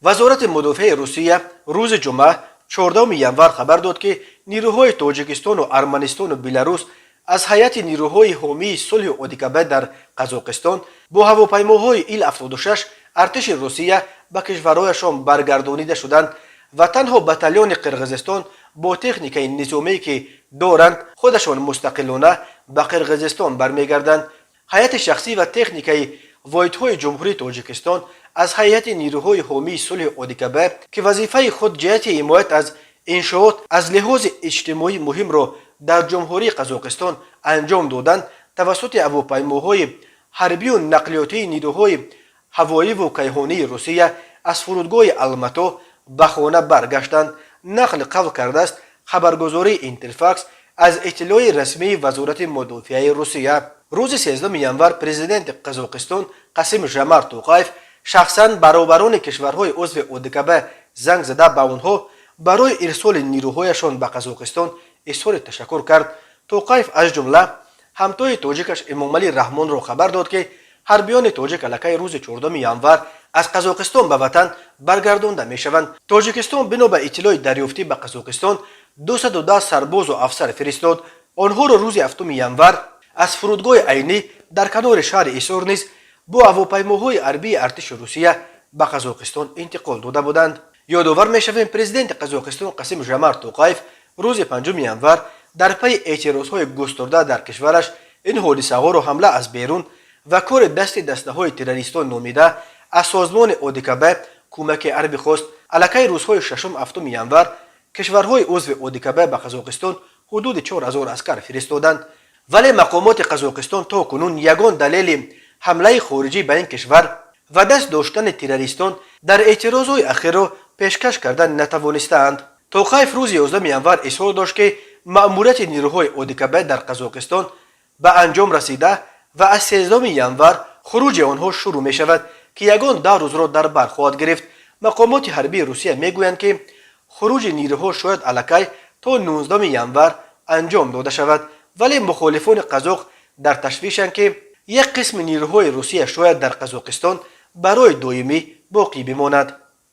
Вазорати мудофиаи Русия рӯзи ҷумъа, 14 январ, хабар дод, ки нирӯҳои Тоҷикистону Арманистону Беларус аз ҳайати нирӯҳои ҳомии сулҳи ОДКБ дар Қазоқистон бо ҳавопаймоҳои Ил-76 артиши Русия ба кишварҳояшон баргардонида шуданд ва танҳо батальони Қирғизистон бо техникаи низомие, ки доранд, худашон мустақилона ба Қирғизистон бармегарданд. Ҳайати шахсӣ ва техникаи воҳидҳои Ҷумҳурии Тоҷикистон аз ҳайати нирӯҳои ҳомии сулҳи ОДКБ, ки вазифаи худ ҷиҳати ҳимоят аз иншоот аз лиҳози иҷтимоӣ муҳимро дар Ҷумҳурии Қазоқистон анҷом доданд, тавассути ҳавопаймоҳои ҳарбию нақлиётии нирӯҳои ҳавоиву кайҳонии Русия аз фурудгоҳи Алмато ба хона баргаштанд, нақл қавл кардааст хабаргузории Интерфакс аз иттилои расмии Вазорати мудофиаи Русия. Рӯзи 13 январ президенти Қазоқистон Қасим Жамар Тоқаев шахсан ба роҳбарони кишварҳои узви ОДКБ занг зада, ба онҳо барои ирсоли нирӯҳояшон ба Қазоқистон изҳори ташаккур кард. Тоқаев аз ҷумла ҳамтои тоҷикаш Эмомалӣ Раҳмонро хабар дод, ки ҳарбиёни тоҷик аллакай рӯзи 14 январ аз Қазоқистон ба ватан баргардонда мешаванд. Тоҷикистон, бино ба иттилои дарёфтӣ, ба Қазоқистон 210 сарбозу афсар фиристод. Онҳоро рӯзи 7 январ аз фурудгоҳи Айнӣ дар канори шаҳри Исор низ бо ҳавопаймоҳои ҳарбии артиши Русия ба Қазоқистон интиқол дода буданд. Ёдовар мешавем, президенти Қазоқистон Қасим Жамар Тоқаев рӯзи 5 январ дар пайи эътирозҳои густурда дар кишвараш ин ҳодисаҳоро ҳамла аз берун ва кори дасти дастаҳои террористон номида, аз созмони ОДКБ кӯмаки ҳарбӣ хост. Аллакай рӯзҳои 6, 7 январ кишварҳои узви ОДКБ ба Қазоқистон ҳудуди 4000 аскар фиристоданд, вале мақомоти Қазоқистон то кунун ягон далели ҳамлаи хориҷӣ ба ин кишвар ва даст доштани террористон дар эътирозҳои ахирро пешкаш карда натавонистаанд. Тоқаев рӯзи 11 январ изҳор дошт, ки маъмурияти нирӯҳои ОДКБ дар Қазоқистон ба анҷом расида ва аз 13 январ хуруҷи онҳо шурӯъ мешавад, ки ягон 10 рӯзро дар бар хоҳад гирифт. Мақомоти ҳарбии Русия мегӯянд, ки хуруҷи нирӯҳо шояд аллакай то 19 январ анҷом дода шавад, вале мухолифони қазоқ дар ташвишанд, ки як қисми нирӯҳои Русия шояд дар Қазоқистон барои доимӣ боқӣ бимонад.